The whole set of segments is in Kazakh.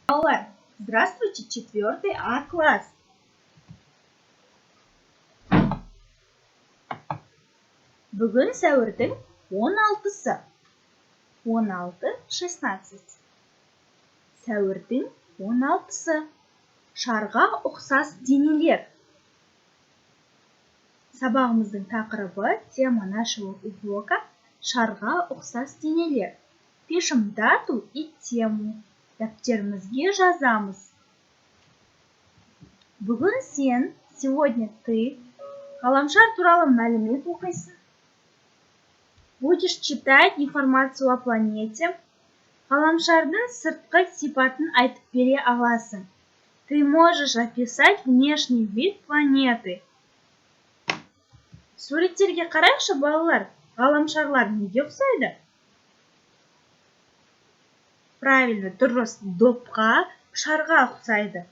Балалар, здравствуйте, четвертый А класс. Бүгін сәуірдің 16-сы. 16, 16. Сәуірдің 16-сы. Шарға ұқсас денелер. Сабағымыздың тақырыбы, тема нашего урока – шарға ұқсас денелер. Пишем дату и тему. Дәптерімізге жазамыз. Бүгін сен, сегодня ты, ғаламшар туралы мәлімет оқисың. Будешь читать информацию о планете. Ғаламшардың сыртқы сипатын айтып бере аласың. Ты можешь описать внешний вид планеты. Суреттерге қарайықшы, балалар. Ғаламшарлар неге ұқсайды? Правильно, дұрыс, допқа, шарға ұқсайды.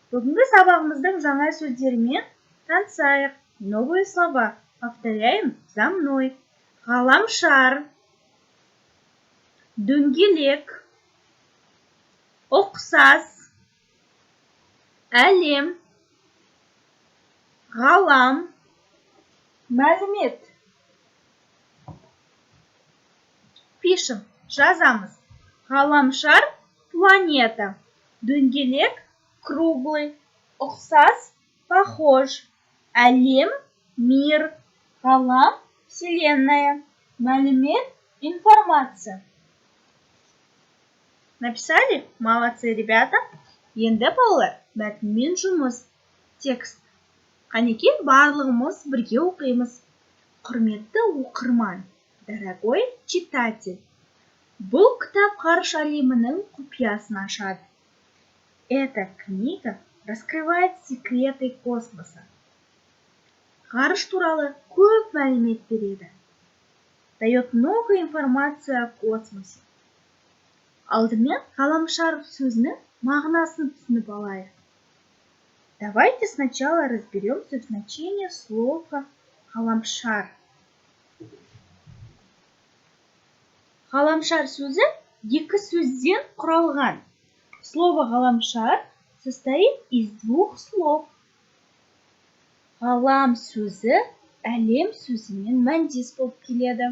Бүгінгі сабағымыздың жаңа сөздерімен танысайық. Новые слова. Повторяем за мной. Ғаламшар, дөңгелек, ұқсас, әлем, ғалам, мәлімет. Пишем, жазамыз. Ғаламшар – планета, дөңгелек – круглый, ұқсас – похож, әлем – мир, ғалам – вселенная, мәлімет – информация. Написали? Молодцы, ребята. Енді, балалар, мәтінмен жұмыс, текст. Қанеки, барлығымыз бірге оқимыз. Құрметті оқырман, дорогой читатель, бұл кітап ғарыш әлемінің құпиясын ашады. Эта книга раскрывает секреты космоса. Ғарыш туралы көп мәлімет береді. Дает много информации о космосе. Алдымен ғаламшар сөзінің мағынасын түсініп алайық. Давайте сначала разберемся в значении слова «ғаламшар». Ғаламшар сөзі екі сөзден құралған. Слово «ғаламшар» состоит из двух слов. Ғалам сөзі әлем сөзімен мәндес болып келеді.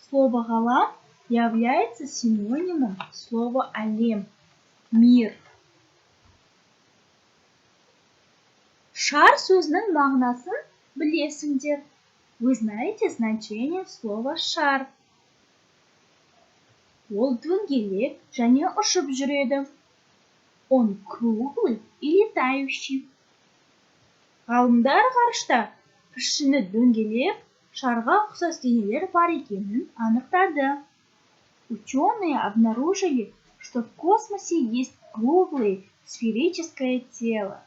Слово «ғалам» является синонимом слова «әлем», мир. Шар сөзінің мағынасын білесіңдер. Вы знаете значение слова «шар». Ол дөңгелек және ұшып жүреді. Он круглый и летающий. Ғалымдар ғарышта пішіні дөңгелек, шарға ұқсас денелер бар екенін анықтады. Ученые обнаружили, что в космосе есть круглое сферическое тело.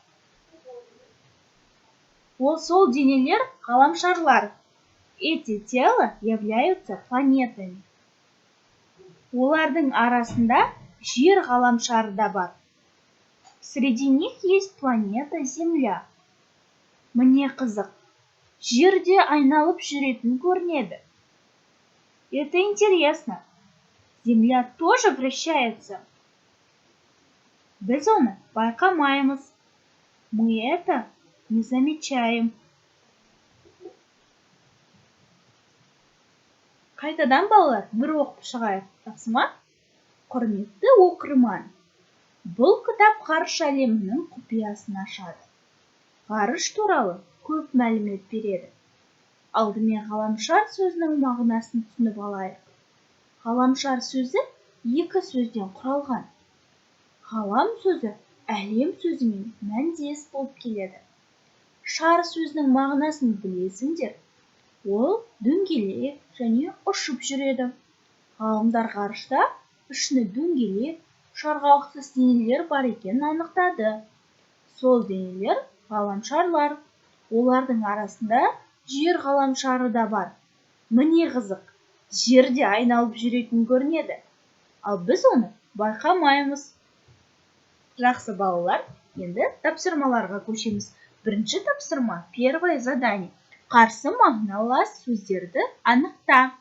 Ол сол денелер – ғаламшарлар. Эти тела являются планетами. Олардың арасында Жер ғаламшары да бар. Среди них есть планета Земля. Міне қызық, Жер де айналып жүретін көрінеді. Это интересно. Земля тоже вращается. Біз оны байқамаймыз. Мы это не замечаем. Қайтадан, балалар, бір оқып шығайық, жақсы ма? Құрметті оқырман, бұл кітап ғарыш әлемінің құпиясын ашады. Ғарыш туралы көп мәлімет береді. Алдымен ғаламшар сөзінің мағынасын түсініп алайық. Ғаламшар сөзі екі сөзден құралған. Ғалам сөзі әлем сөзімен мәндес болып келеді. Шар сөзінің мағынасын білесіңдер. Ол дөңгелек және ұшып жүреді. Ғалымдар ғарышта пішіні дөңгелек, шарға ұқсас денелер бар екенін анықтады. Сол денелер – ғаламшарлар. Олардың арасында Жер ғаламшары да бар. Міне қызық, Жер де айналып жүретін көрінеді. Ал біз оны байқамаймыз. Жақсы, балалар, енді тапсырмаларға көшеміз. Бірінші тапсырма, первое задание. Қарсы мағыналас сөздерді анықта.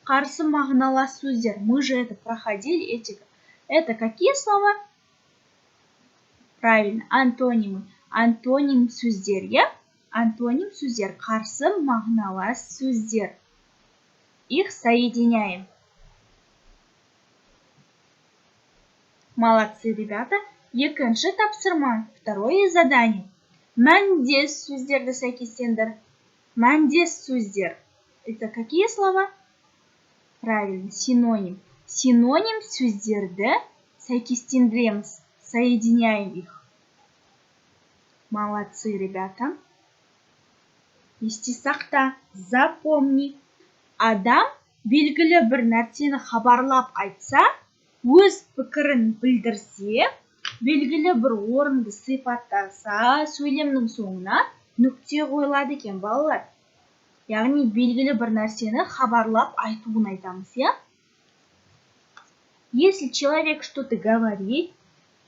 Қарсы мағыналас сөздер. Мы же это проходили, эти Это какие слова? Правильно, антонимы. Антоним сөздер, иә? Антоним сөздер, қарсы мағыналас сөздер. Их соединяем. Молодцы, ребята. Екінші тапсырма, второе задание. Мәндес сөздерді сәйкестендір. Мәндес сөздер. Это какие слова? Правильно, синоним. Синоним сөздерді сәйкестендіреміз. Соединяем их. Молодцы, ребята. Есте сақта, запомни. Адам белгілі бір нәрсені хабарлап айтса, өз пікірін білдірсе, белгілі бір орынды сипаттаса, сөйлемнің соңына нүкте қойылады екен, балалар. Яғни белгілі бір нәрсені хабарлап айтуын айтамыз, иә? Если человек что-то говорит,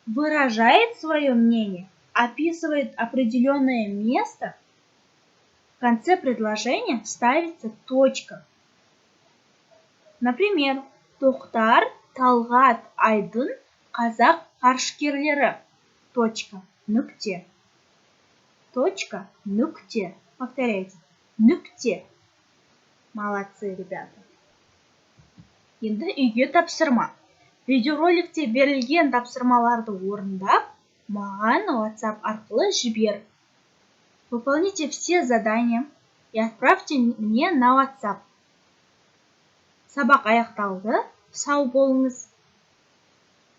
выражает свое мнение, описывает определенное место, в конце предложения ставится точка. Например, Тоқтар, Талғат, Айдын қазақ ғарышкерлері. Точка, нүкте. Точка, нүкте. Повторяйте. Нүкте. Молодцы, ребята. Енді үйге тапсырма. Видеороликте берілген тапсырмаларды орындап, маған WhatsApp арқылы жібер. Выполните все задания и отправьте мне на WhatsApp. Сабақ аяқталды. Сау болыңыз.